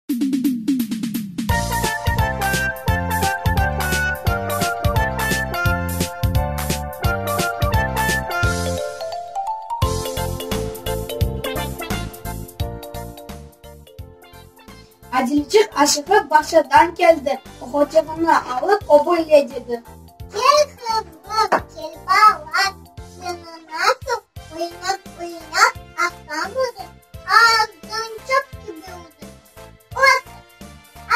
Adilçik aşıqıp bağçadan keldi, oqulçığını alıp, o böyle dedi. Kel, qızım, kel, balam, seni nasıl oynap-oynap aşamadıñ, azdan çöp kibi oldıñ. Otur,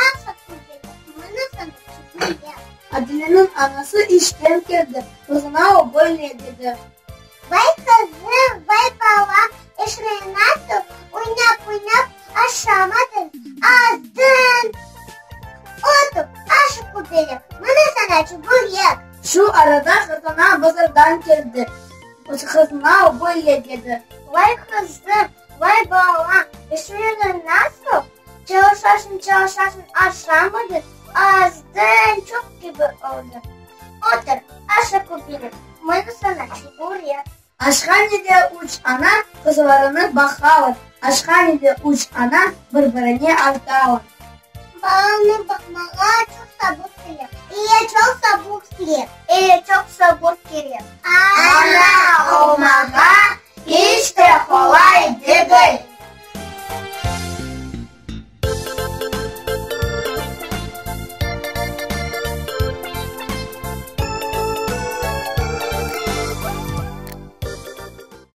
aşa köbelek, mına saña çiburek. Adileniñ anası işten keldi, qızına o böyle dedi. Vay qızım, vay balam, işiñ nasıl, oynap-oynap aşamadıñ, azdıñ. Otur, aşa köbelek, mına saña çiburek. Şu arada qartana bazardan keldi, qızına o böyle dedi. Vay qızım, vay balam, işiñ nasıl, çalışasıñ, çalışasıñ, aşamadıñ, azdıñ, çöp kibi oldıñ. Otur, aşa köbelek, mına saña çiburek. Aşhanede üç ana qızlarını baqalar. Aşhanede üç ana bir-birine aytalar. Balanı baqmağa çoq sabır kerek. E, çoq sabır kerek. E, çoq sabır kerek. Ana olmağa iç te qolay.